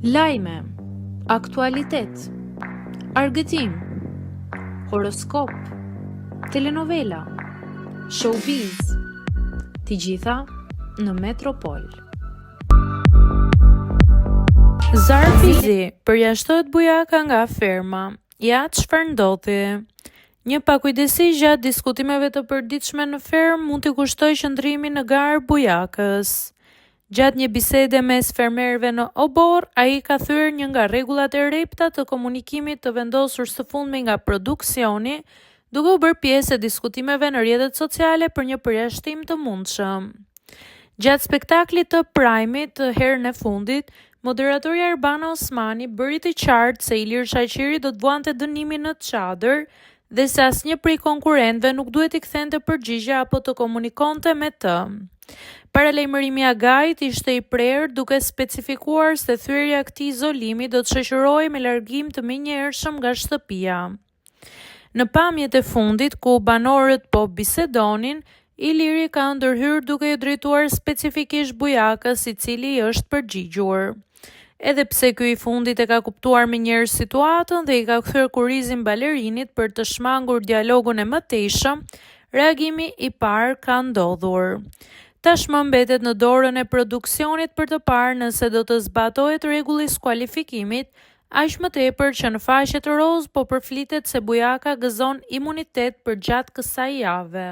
Lajme, aktualitet, argëtim, horoskop, telenovela, showbiz, të gjitha në Metropol. Zarfi i zi, përjashtohet Bujaka nga ferma. Ja çfarë ndodhi. Një pakujdesi gjatë diskutimeve të përditshme në fermë mund t'i kushtojë qëndrimin në garë Bujakës. Gjatë një bisede mes fermerëve në oborr, ai ka thyer një nga rregullat e rrepta të komunikimit të vendosur së fundmi nga produksioni, duke u bërë pjesë e diskutimeve në rrjetet sociale për një përjashtim të mundshëm. Gjatë spektaklit të Prime-it herën e fundit, moderatorja Arbana Osmani bëri të qartë se Ilir Shaqiri do të vuante dënimin në çadër dhe se asnjë prej konkurrentëve nuk duhet t'i kthente përgjigje apo të komunikonte me të. Paralajmërimi i Agait ishte i prerë duke specifikuar se thyerja e këtij izolimi do të shoqërohej me largim të menjëhershëm nga shtëpia. Në pamjet e fundit, ku banorët po bisedonin, Iliri ka ndërhyrë duke iu drejtuar specifikisht Bujakës, i cili i është përgjigjur. Edhe pse ky i fundit e ka kuptuar menjëherë situatën dhe i ka kthyer kurrizin balerinit për të shmangur dialogun e mëtejshëm, reagimi i parë ka ndodhur. Tashmë mbetet në dorën e produksionit për të parë nëse do të zbatohet rregulli i skualifikimit, aq më tepër që në faqet rozë po përflitet se Bujaka gëzon imunitet përgjatë kësaj jave.